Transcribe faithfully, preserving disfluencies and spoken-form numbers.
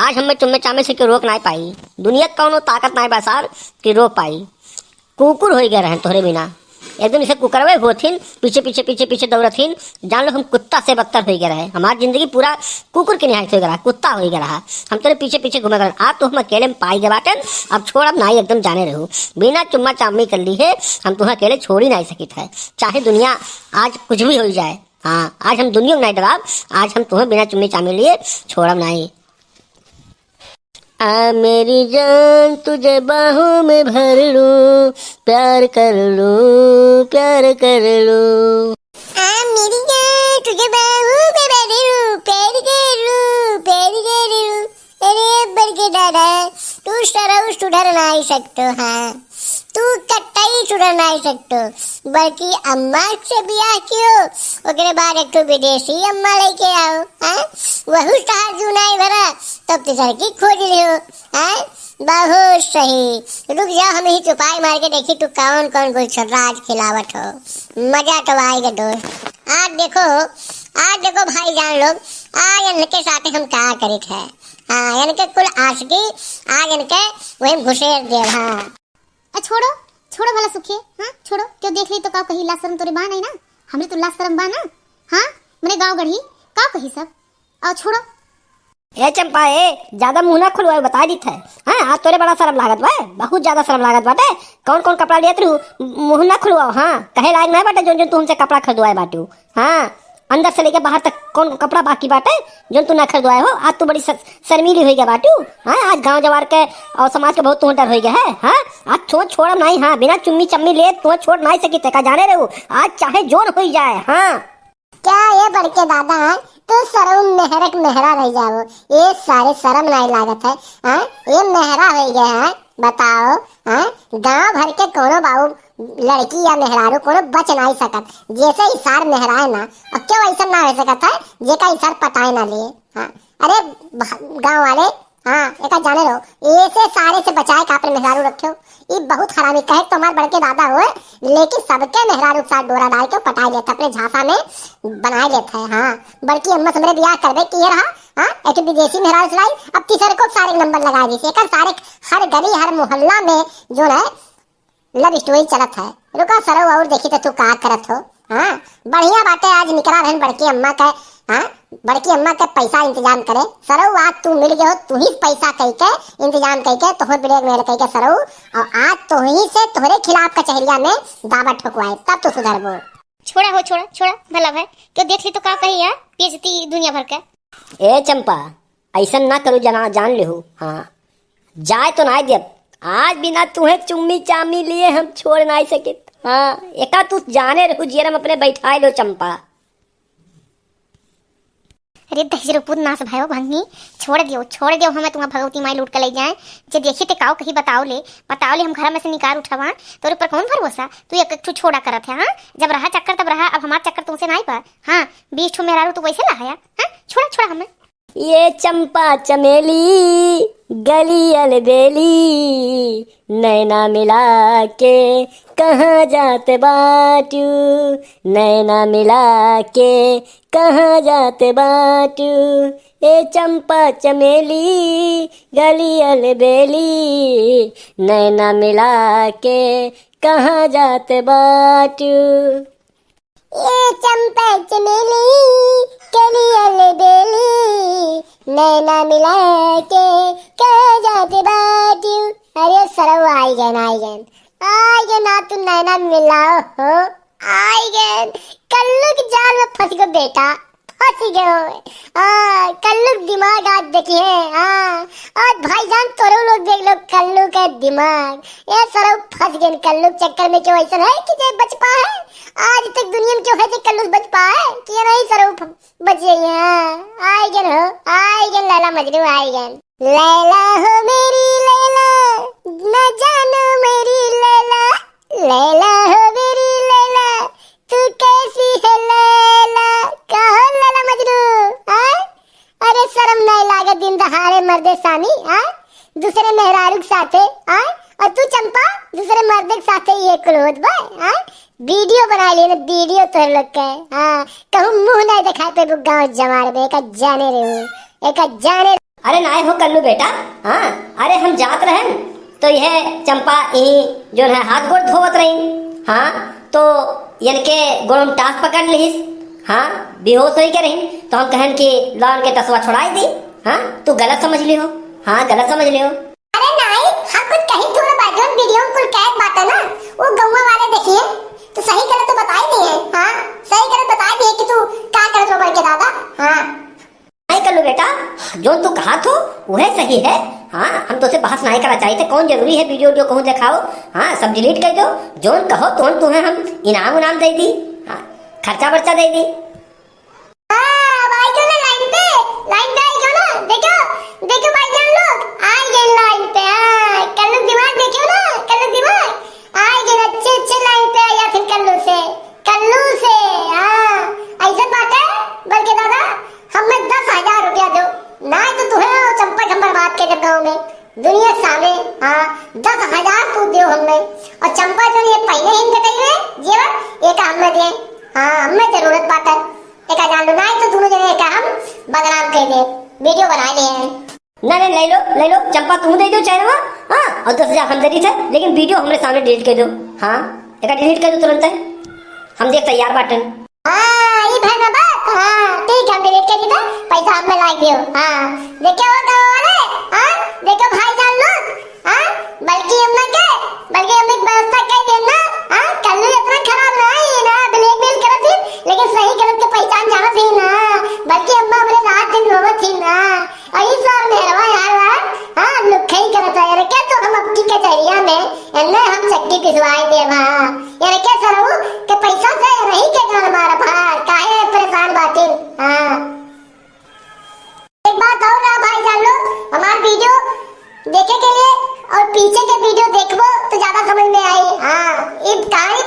आज हमें चुम्मे चामे से केहू रोक नाहीं पाई। दुनिया क कौनो ताकत नाहीं बा सार कि रोक पाई। कुकुर होइ गए रहन तोहरे बिना। एकदम जैसे कुकरवे होथिन, पीछे, पीछे, पीछे, पीछे दौड़थिन। जान लो हम कुत्ता से बदतर होइ गए रहे। हमार जिंदगी पूरा कुकुर के निहायत होइ गए रहा, कुत्ता होइ गए रहा। हम तोरे पीछे, पीछे घूमे गए। आज तो हम अकेले में पाई गए बाटेन। अब छोड़ब नाहीं, एकदम जाने रहू। बिना चुम्मा चामी कर ली है, हम तुहें अकेले छोड़ी नाहीं सकित है। चाहे दुनिया आज कुछ भी होइ जाए। हाँ, आज हम दुनिया में नाहीं डराब, आज हम तुहें बिना चुम्मी चामी लिए छोड़ब नाहीं। आ मेरी जान तुझे बाहों में भर लूं, प्यार कर लूं, प्यार कर लूं। आ मेरी जान तुझे बाहों में भर लूं, प्यार कर लूं, प्यार कर लूं। अरे बड़के दादा, तू सरऊ सुधर नाहीं सकतो, हाँ। तू कतई सुधर नाहीं सकतो, बड़की अम्मा से बियाह कियो, ओकरे बाद एक ठो विदेशी अम्मा लइके आओ, हाँ? वहू तहार जू नाहीं भरा, तब तिसरकी खोज लियो, हाँ? बहुत सही। रुक जाओ, हम ही चुपाई मार के देखी तू कौन कौन गुलछर्रा आज खिलावत हो। मजा तो आएगा दोस्त। आज देखो, आज देखो भाईजान लोग, आज इनके साथ हम का करित है। हाँ, इनके कुल आशिकी आज इनके वही घुसेर देव, हाँ। ए, छोड़ो, छोड़ो भला सुखिए, हाँ, छोड़ो। केहू देख ली तो का कही, लाज शरम तोरे बा नाहीं ना? हमरे तो लाज शरम बा ना? हाँ, मने गाँव गढ़ी, का कही सब? आओ, छोड़ो। ए चंपा, ए, ज्यादा मुँह ना खुलवाओ, बताइ दीत है। हाँ, आज तोरे बड़ा शरम लागत बा, बहुत ज्यादा शरम लागत बाटे। कौन कौन कपड़ा लेत रहू, मुँह ना खुलवाओ, हाँ, कहे लायक नाहीं बाटे जौन जौन तू हमसे कपड़ा खरीदवाए बाटू। हाँ, अंदर से लेके बाहर तक कौन कपड़ा बाकी बाटे जौन तू ना खरीदवाए हो? आज तू बड़ी स-, शर्मीली होइ गया बाटू। हाँ, आज गाँव जवार के और समाज के बहुत तू डर होइ गया है। हाँ, आज छो-, छोड़ब नाहीं, हाँ, बिना चुम्मी चम्मी ले तू छोड़ नाहीं सकित है, का जाने रहू, आज चाहे जौन होइ जाए। हाँ। क्या ये बड़के दादा है, तू सरऊ मेहरक मेहरा रह जाओ, ये सारे शरम नाहीं लागत है। हाँ, ये मेहरा होइ गया है, बताओ, हाँ, गाँव भर के कोनो बाबू लड़की या मेहरारू कोनो बच नाहीं सकत। जैसे ही सार मेहराए ना, और क्यों ऐसा ना होइ सकत है, जेका ई सार पटाए ना लिए। हाँ, अरे भा-, गाँव वाले, हाँ, एका जाने रहो, ऐसे सारे से बचाए का अपने मेहरारू रख्यो। ई बहुत हरामी कहे तो हमार बड़के दादा होए, लेकिन सबके मेहरारू के साथ डोरा डाल के पटाए लेत है, अपने झांसा में बनाए लेत है। हाँ, बड़की अम्मा से मेरे बियाह करबे किए रहा, हाँ, एक विदेशी मेहरारू से लाई, अब तीसरे को सारे नंबर लगा दी। एकर सारे हर गली, हर मोहल्ला में जो है, love story चलत है। रुका सरऊ और देखी तो तू का करत हो। हाँ, बढ़िया बाटे, आज निकरा रहन बड़की अम्मा के, हाँ, बड़की अम्मा के पैसा इंतजाम करे। सरऊ, आज तू मिल गए हो, तू ही पैसा कई के इंतजाम कई के, तोहर blackmail कई के सरऊ, और आज तोही से तोहरे खिलाफ कचहरिया में दावा ठोकवाए, तब तू सुधरबो। छोड़ा हो, छोड़ा, छोड़ा, भला भाई, केहू देख ली तो का कही यार, बेइज्जती दुनिया भर के। ए चंपा, ऐसन ना करू जना, जान लेहू। हाँ, जाए तो नाहीं देब। आज बिना तुहें चुम्मी चामी लिए हम छोड़ नाहीं सकित। हाँ, एका तू जाने रहू जियरा में अपने बैठाए लो चंपा। अरे दहिजरू पूत नास भयो भंगी, छोड़ दियो, छोड़ दियो, हमें तुम्हारा भगवती माई लूट के ले जाए। जे देखी ते काव कही बताओ ले, बताओ ले, हम घर में से निकार उठावा, तोरे ऊपर कौन भरोसा? तू एक, एक ठो छोड़ा करत है, हाँ? जब रहा चक्कर तब रहा, अब हमार चक्कर तुमसे नाहीं पर। हाँ, बीस ठो मेहरारू तू कैसे लहाया? हाँ, छोड़ा, छोड़ा हमें। ये चंपा चमेली गली अलबेली, नैना मिला के कहाँ जात बाटू, नैना मिला के कहाँ जात बाटू। ए चंपा चमेली गली अलबेली, नैना मिला के कहाँ जात बाटू। ए चंपा चमेली, कली अलबेली, नैना मिला के कहाँ जात बाटू। अरे सरऊ, आई गन, आई गन, आई गन, ना तू नैना मिलाओ हो, आई गन। कल्लू के जाल में फंस गो बेटा, फंस गयो। हाँ, कल्लू के दिमाग आज देखिए। हाँ, आज भाईजान तोरो लोग देख लो कल्लू के दिमाग। ये सरऊ फंस गए कल्लू के चक्कर में। क्यों ऐसा है कि जे बच पा है? आज तक दुनिया में क्यों है जे कल्लू से बच पा है? कि ये नहीं सरऊ फ-, बच गई है। हाँ, आए गन हो, आए गन लैला मजनू, आए गन। लैला हो मेरी लैला, ना जानो मेरी लैला, लैला हो मेरी लैला, तू कैसी है लैला? कहो लैला मजनू, हाँ? अरे शर्म नहीं लागे दिन दहाड़े मर्दे सामी, हाँ? दूसरे मेहरारू के साथे, हाँ? और तू चंपा दूसरे मर्दे के साथे ये कुल होत बा, हाँ? वीडियो बना लिए ना, वीडियो तोहर लोग के, हाँ? कहूँ मुँह नहीं दिखाई पे गाँव जमार में, एका जाने रे हूँ, एका जाने। अरे नाय हो कल्लू बेटा, हाँ, अरे हम जात रहन, तो यह चंपा यही जो है हाथ गोड़ धोवत रही, हाँ, तो इनके गोड़ में टास पकड़ लिहिस, हाँ, बेहोश होई के रही, तो हम कहन कि ला उनके टसवा छोड़ाई दी, हाँ, तू गलत समझ लिहो, हाँ, गलत समझ लिहो। अरे नाई, हम कुछ कही थोड़ा बाजून वीडियो में कुल कैद बाटे ना, वो गौवा वाले देखिए, तो सही गलत तो बताई दिए, हाँ, सही गलत बताई दिए कि तू का करत रहो बन के दादा, हाँ। नहीं कल्लू बेटा, जोन तू कहा थो, वह सही है। हाँ, हम तोसे बहस नहीं करा चाहिए थे। कौन जरूरी है वीडियो, वीडियो कहूँ दिखाओ? हाँ, सब डिलीट कर दो। जोन कहो, तोन तुम्हें हम इनाम उनाम दे दी। हाँ, खर्चा बर्चा दे दी। हाँ, अब आई क्यों ना लाइन पे? लाइन पे आई क्यों ना? देखो, देखो भाईजान लोग, आई गए लाइन पे। हाँ, कल्लू दिमाग देखियो ना, कल्लू दिमाग। आई गए अच्छे, अच्छे लाइन पे आया फिर कल्लू से, कल्लू से। हाँ, ऐसे बात है, बल्कि दादा, हमें दस हजार रुपया दो, ना तो तुम्हें और चंपा के हम बर्बाद कर दे गाँव में, दुनिया के सामने। हाँ, दस हजार तू दो हमें, और चंपा जो ये पहले ही कटाई है जेवर, ये का हमें दे। हाँ, हमें जरूरत बाटे। एक हजार लो, नाई तो दोनों जने का हम बदनाम कर दे, वीडियो बना ले हैं। ना, ना, ले लो, ले लो, चंपा तू दे दो चैनवा, हाँ, और दस हजार हम दे दी थे, लेकिन वीडियो हमरे सामने डिलीट कर दो, हाँ, एक डिलीट कर दो तुरंत है, हम देख तैयार बाटन। हाँ, ई भर में बात, हाँ, ठीक है, हम डिलीट कर दी थे, पैसा हमें लाग दियो, हाँ, देखो वो गाँव वाले, हाँ, देखो भाईजान लोग, हाँ, बल्कि हमने के, बल्कि हमने एक व्यवस्था कई देन ना, हाँ, कल्लू इतना खराब ना है ना, ब्लैकमेल करत थी, लेकिन सही गलत के पहचान जानत थी ना, बल्कि अम्मा हमरे रात दिन रोवत थी ना, और ई सार मेहरवा यार वार, हाँ, लुखई करत है, यार, क्या तो हम अपनी कचहरिया में, इन्ने हम चक्की पिसवाई देबा, यार, क्या सरऊ के पैसा से नहीं के गाल मारब, हाँ, काहे परेशान बाटिन, हाँ। एक बात और ना भाईजान लोग, हमार वीडियो देखे के लिए और पीछे के वीडियो देखबो तो ज्यादा समझ में आई। हाँ, ई कहानी